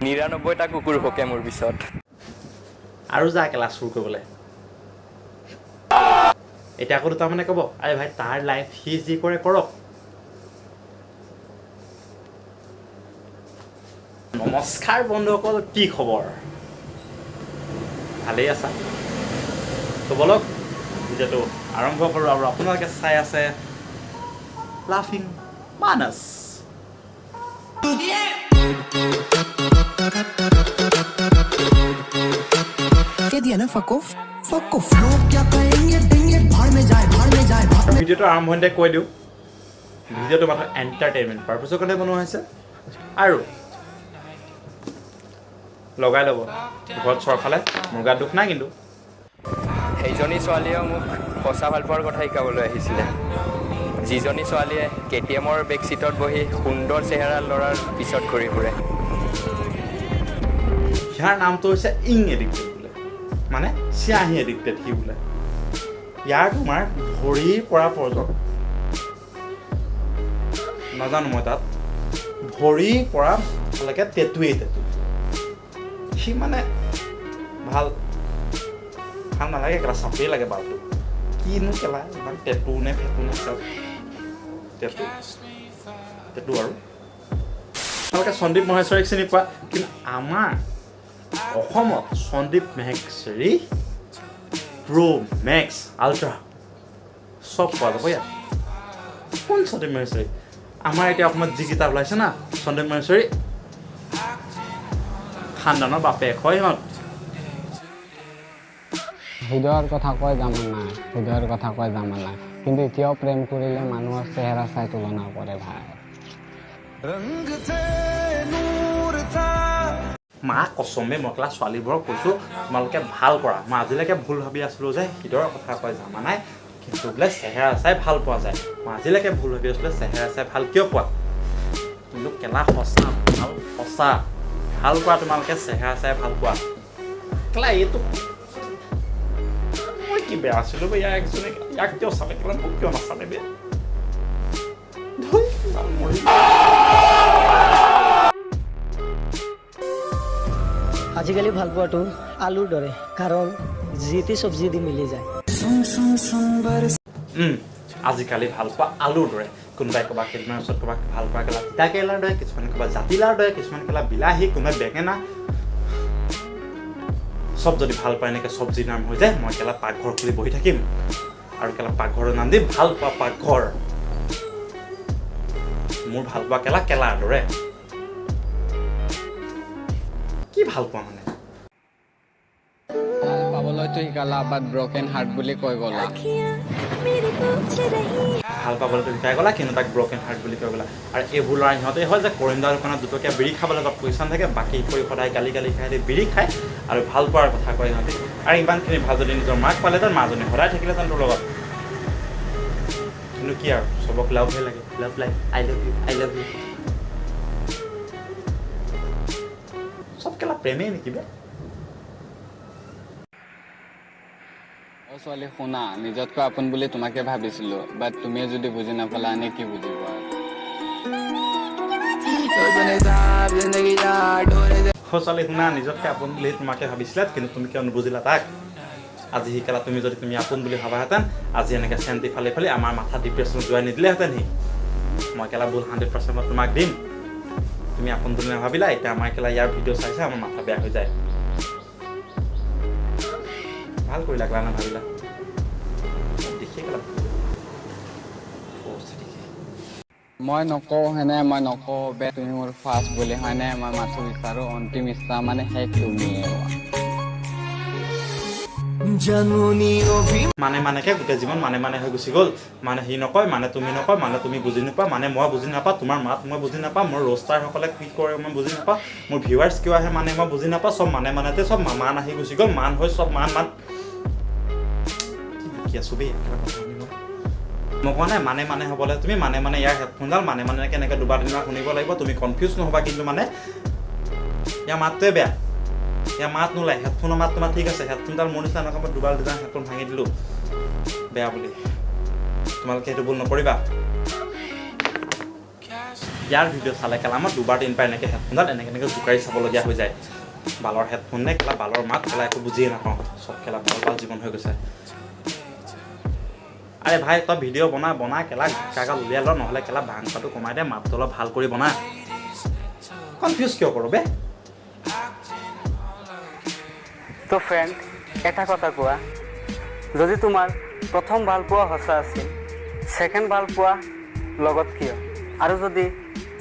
99টা কুকুৰ ভোকে মোৰ পিছত। আৰু যা কেলা চুৰ কৰিবলৈ। এতিয়া আকৌ দুটামানে ক'ব, আৰে ভাই তাৰ লাইফ, সি যি কৰে কৰক। নমস্কাৰ বন্ধুসকল, কি খবৰ? ভালেই আছা তো? বলক ভিডিঅ'টো আৰম্ভ কৰোঁ। আৰু আপোনালোকে চাই আছে লাফিং মানস। कह दिया ना, फक ऑफ, फक ऑफ। लोग क्या कहेंगे देंगे, भाड़ में जाए, भाड़ में जाए, भाड़ में। ভিডিঅ'টো আৰম্ভণিতে কৈ দিওঁ, ভিডিঅ'টো মাত্ৰ এণ্টাৰটেইনমেণ্ট পাৰ্পাছৰ কাৰণে বনোৱা হৈছে আৰু লগাই ল'ব ঘৰত চৰ খালে মোৰ গাত দুখ নাই কিন্তু। সেইজনী ছোৱালীয়েও মোক সঁচা ভালপোৱাৰ কথা শিকাবলৈ আহিছিলে, যিজনী ছোৱালীয়ে কেটিএমৰ বেক চিটত বহি সুন্দৰ চেহেৰাৰ ল'ৰাৰ পিছত ঘূৰি ফুৰে। ইয়াৰ নামটো হৈছে ইং এডিক্টেড বোলে, মানে চিয়াহী এডিক্টেড সি বোলে। ইয়াৰ তোমাৰ ভৰিৰ পৰা পৰ্যন্ত নাজানো মই, তাত ভৰিৰ পৰা মাথালৈকে টেটুৱেই টেটু। সি মানে ভাল ভাল নালাগে কেলা, চাপেই লাগে বালটো। কিনো কেলা ইমান টেটু নে ফেটু নে চব টেটু টেটু। আৰু তোমালোকে সন্দীপ মহেশ্বৰীক চিনি পোৱা, কিন্তু আমাৰ অসমত সন্দীপ মহেশ্বৰী প্ৰ' মেক্স আল্ট্ৰা চব পোৱা যাব ইয়াত। কোন সন্দীপ মহেশ্বৰী? আমাৰ এতিয়া অসমত যিকেইটা ওলাইছে না সন্দীপ মহেশ্বৰী খানদানৰ বাপেক হয় সিহঁত। হৃদয়ৰ কথা কয় জামানা, হৃদয়ৰ কথা কয় জামানা, কিন্তু এতিয়াও প্ৰেম কৰিলে মানুহৰ চেহেৰা চাই তুলনা কৰে ভাই। रंग थे, नूर था। মা কচমে, মই কেলা ছোৱালীবোৰক কৈছোঁ, তোমালোকে ভাল কৰা। মই আজিলৈকে ভুল ভাবি আছিলোঁ যে হৃদয়ৰ কথা কয় জামানাই, কিন্তু বোলে চেহেৰা চাই ভাল পোৱা যায়। মই আজিলৈকে ভুল ভাবি আছিলোঁ, চেহেৰা চাই ভাল কিয় পোৱা? কিন্তু কেলা সঁচা, ভাল সঁচা ভাল পোৱা, তোমালোকে চেহেৰা চাই ভাল পোৱা। কেলা এইটো মই কি বেয়া আছিলোঁ বে? ইয়াক একজনে ইয়াক কিয় চালে কেলা, মোক কিয় নাচালে বে? ধুই, ইমান মৰিম। আজিকালি ভাল পোৱাটো আলুৰ দৰে, কাৰণ যি টি চব্জি দি মিলি যায়। আজিকালি ভাল পোৱা আলুৰ দৰে। কোনোবাই ক'বা কেইদিনমানৰ পিছত ক'বা ভাল পোৱা কেলা তিতা কেৰেলাৰ দৰে, কিছুমানে ক'বা জাতিলাওৰ দৰে, কিছুমান কেলা বিলাহী, কোনোবাই বেঙেনা। চব যদি ভাল পায় এনেকৈ চব্জিৰ নাম হৈ যায়, মই কেলা পাকঘৰ খুলি বহি থাকিম আৰু কেলা পাকঘৰৰ নাম দিম ভাল পোৱা পাকঘৰ। মোৰ ভাল পোৱা কেলা কেলাৰ দৰে। কি ভাল পোৱা মানে? ভাল পাবলৈতো শিকালা, বাট ব্ৰকেন হাৰ্ট বুলি কৈ গ'লা। ভাল পাবলৈতো শিকাই গ'লা, কিন্তু তাক ব্ৰকেন হাৰ্ট বুলি কৈ গ'লা। আৰু এইবোৰ ল'ৰা সিহঁতেই হয় যে কৰিমদাৰ দোকানত দুটকীয়া বিড়ি খাবলৈ তাত পইচা নাথাকে, বাকী কৰি সদায় গালি গালি খাই বিড়ি খায় আৰু ভাল পোৱাৰ কথা কয় সিহঁতে। আৰু ইমানখিনি ভাল যদি নিজৰ মাক পালেহেঁতেন, মাজনী সদায় থাকিলেহেঁতেন তোৰ লগত। কিন্তু কি আৰু, চবক লাভহে লাগে, love life, I love you, I love you. চব কেলা প্ৰেমেই নেকি বে? অ ছোৱালী শুনা, নিজতকৈ আপোন বুলি তোমাকে ভাবিছিলো, বাট তুমিয়ে যদি বুজি নাপালা, আনে কি বুজিব আৰু? অ ছোৱালী শুনা, নিজতকৈ আপোন বুলি তোমাকে ভাবিছিলা, কিন্তু তুমি কিয় নুবুজিলা তাক? আজি শিকালা তুমি। যদি তুমি আপোন বুলি ভাবাহেঁতেন, আজি এনেকৈ চেণ্টি ফালি ফালি আমাৰ মাথা ডিপ্ৰেশ্যনত যোৱাই নিদিলেহেঁতেন সি। মই কেলা ভুল 100% মই তোমাক দিম। তুমি আপোন বুলি নাভাবিলা। এতিয়া আমাৰ কেলা ইয়াৰ ভিডিঅ' চাইছে, আমাৰ মাথা বেয়া হৈ যায়। ভাল কৰিলা কেলা নাভাবিলা। দেখিয়ে কেলা অৱস্থা দেখি। মই নকওঁ হয়নে, মই নকওঁ বে তুমি মোৰ ফাৰ্ষ্ট বুলি হয়নে। মই মাথো বিচাৰো অন্তিম ইচ্ছা মানে শেষ তুমিয়ে হোৱা। जननी अभी মানে মানেকে গোটেই জীৱন মানে মানে হৈ গুচি গ'ল। মানে সি নকয়, মানে তুমি নকয়, মানে তুমি বুজি নোপোৱা, মানে মই বুজি নাপাওঁ, তোমাৰ মাত মই বুজি নাপাওঁ, মোৰ ৰ'ষ্টাৰসকলে কি কৰে মই বুজি নাপাওঁ, মোৰ ভিউৱাৰ্ছ কিয় আহে মানে মই বুজি নাপাওঁ। চব মানে মানেতে চব মান আহি গুচি গ'ল, মান হৈ চব মান মান। কি বকি আছোঁ বে একেবাৰে কথা শুনি। মই কোৱা নাই মানে মানে হ'বলৈ। তুমি মানে মানে ইয়াৰ হেডফোনডাল মানে মানে কেনেকৈ দুবাৰ তিনিবাৰ শুনিব লাগিব, তুমি কনফিউজ নহ'বা। কিন্তু মানে ইয়াৰ মাতটোৱে বেয়া, ইয়াৰ মাত নোলায়। হেডফোনৰ মাত তোমাৰ ঠিক আছে, হেডফোনডাল মোৰ নিচিনা এনেকুৱা। মই দুবাৰ দুবাৰ হেডফোন ভাঙি দিলোঁ বেয়া বুলি। তোমালোকে সেইটো ভুল নকৰিবা। ইয়াৰ ভিডিঅ' চালে কেলা মই দুবাৰ তিনিবাৰ এনেকৈ হেডফোনডাল এনেকৈ এনেকৈ জোকাৰি চাবলগীয়া হৈ যায়। বালৰ হেডফোন নে কেলা, বালৰ মাত কেলা, একো বুজিয়ে নাপাওঁ। চব কেলা বাল বাল জীৱন হৈ গৈছে। আৰে ভাই, তই ভিডিঅ' বনা বনা কেলা, কাকা উলিয়াই ল, নহ'লে কেলা ভাং খোৱাটো কমাই দে, মাতটো অলপ ভাল কৰি বনা। কনফিউজ কিয় কৰ বে? তো ফ্ৰেণ্ড, এটা কথা কোৱা, যদি তোমাৰ প্ৰথম ভালপোৱা সঁচা আছিল, ছেকেণ্ড ভালপোৱা লগত কিয়? আৰু যদি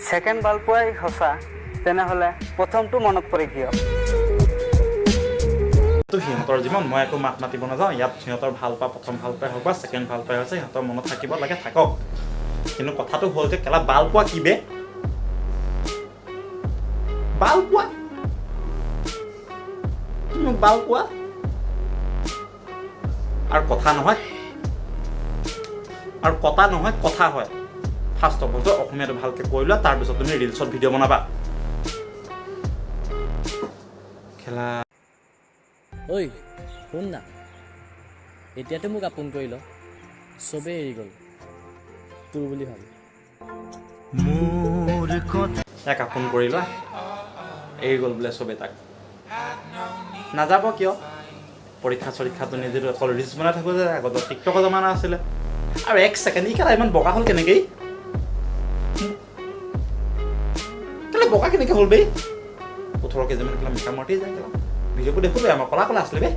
ছেকেণ্ড ভালপোৱাই সঁচা, তেনেহ'লে প্ৰথমটো মনত পৰে কিয়? তো সিহঁতৰ জীৱন, মই একো মাত মাতিব নাযাওঁ ইয়াত। সিহঁতৰ ভাল পোৱা, প্ৰথম ভাল পাই হওক বা ছেকেণ্ড ভাল পাই হৈছে, সিহঁতৰ মনত থাকিব লাগে, থাকক। কিন্তু কথাটো হ'ল যে কেলা বাল পোৱা কি বে? বাল পোৱা, তুমি বাল পোৱা আৰু কথা নহয়, আৰু কটা নহয়, কথা হয়। ফাৰ্ষ্ট অফ অল তই অসমীয়াটো ভালকৈ কৈ লোৱা, তাৰপিছত তুমি ৰিলচত ভিডিঅ' বনাবা খেলা। ঐ শুন না, এতিয়াতো মোক আপোন কৰি ল। চবেই এৰি গ'ল, তোৰ বুলি ভাবি। ইয়াক আপোন কৰি লোৱা, এৰি গ'ল বোলে চবেই তাক। নাযাব কিয়? পৰীক্ষা চৰীক্ষাটো নিদিলোঁ, অকল ৰিলচ বনাই থাকোঁ যে। আগতে টিকটকৰ জমানা আছিলে। আৰু এক ছেকেণ্ড, ই কেলা ইমান বগা হ'ল কেনেকৈ? কেলে বগা কেনেকৈ হ'ল বে? 18 কেজিমান কেলা মিছা মাতি যায় কেলা। ভিডিঅ'বোৰ দেখোঁ বে, আমাৰ কলা কলা আছিলে বে।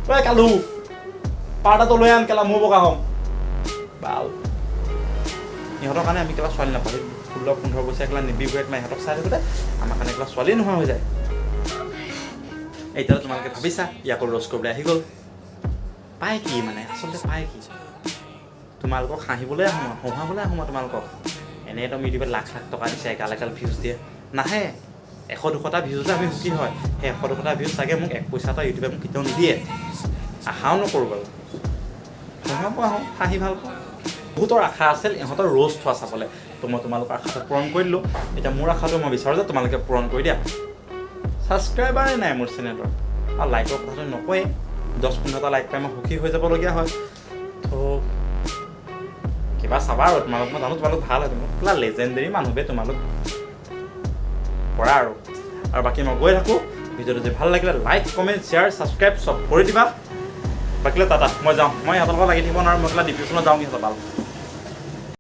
ঐ কালু, পাউদাৰটো লৈ আন কেলা, ময়ো বগা হ'ম। বাল, ইহঁতৰ কাৰণে আমি কেলা ছোৱালী নাপাওঁ। 16-15 বছৰীয়া কেলা নিবিবোৰে কেলা, ইহঁতক চাই থাকোঁতে আমাৰ কাৰণে কেলা ছোৱালী নোহোৱা হৈ যায়। এতিয়া তোমালোকে ভাবিছা, ই আকৌ ৰ'ষ্ট কৰিবলৈ আহি গ'ল, পায় কি? মানে আচলতে পায় কি? তোমালোকক হাঁহিবলৈ আহোঁ মই, হঁহাবলৈ আহোঁ মই তোমালোকক। এনেই একদম ইউটিউবত লাখ লাখ টকা দিছে, এগাল এগাল ভিউজ দিয়ে, নাহে। 100-200টা ভিউজতে আমি সুখী হয়। সেই 100-200টা ভিউজ চাগে মোক এক পইচা এটা ইউটিউবে মোক কেতিয়াও নিদিয়ে, আশাও নকৰোঁ বাৰু। হঁহাব আহোঁ, হাঁহি ভাল পাওঁ। বহুতৰ আশা আছিল ইহঁতৰ ৰ'ষ্ট হোৱা চাবলৈ, তো মই তোমালোকৰ আশাটো পূৰণ কৰি দিলোঁ। এতিয়া মোৰ আশাটো মই বিচাৰোঁ যে তোমালোকে পূৰণ কৰি দিয়া। ছাবস্ক্ৰাইবাৰে নাই মোৰ চেনেলৰ, আৰু লাইকৰ কথাটো নকয়েই। 10-15টা লাইক পাই মই সুখী হৈ যাবলগীয়া হয়। তো কিবা চাবা আৰু তোমালোক, মই জানো তোমালোক ভাল হয়, তোমালোক পুৰা লেজেণ্ডেৰী মানুহ বে, তোমালোক কৰা আৰু। আৰু বাকী মই গৈ থাকোঁ। ভিডিঅ'টো যদি ভাল লাগিলে লাইক, কমেণ্ট, শ্বেয়াৰ, ছাবস্ক্ৰাইব চব কৰি দিবা। বাকীলৈ টাটা, মই যাওঁ। মই ইহঁতৰ লগত লাগি থাকিব নোৱাৰোঁ। মই কেলা ডিপ্ৰেশ্যনত যাওঁ। ইহঁতৰ ভাল।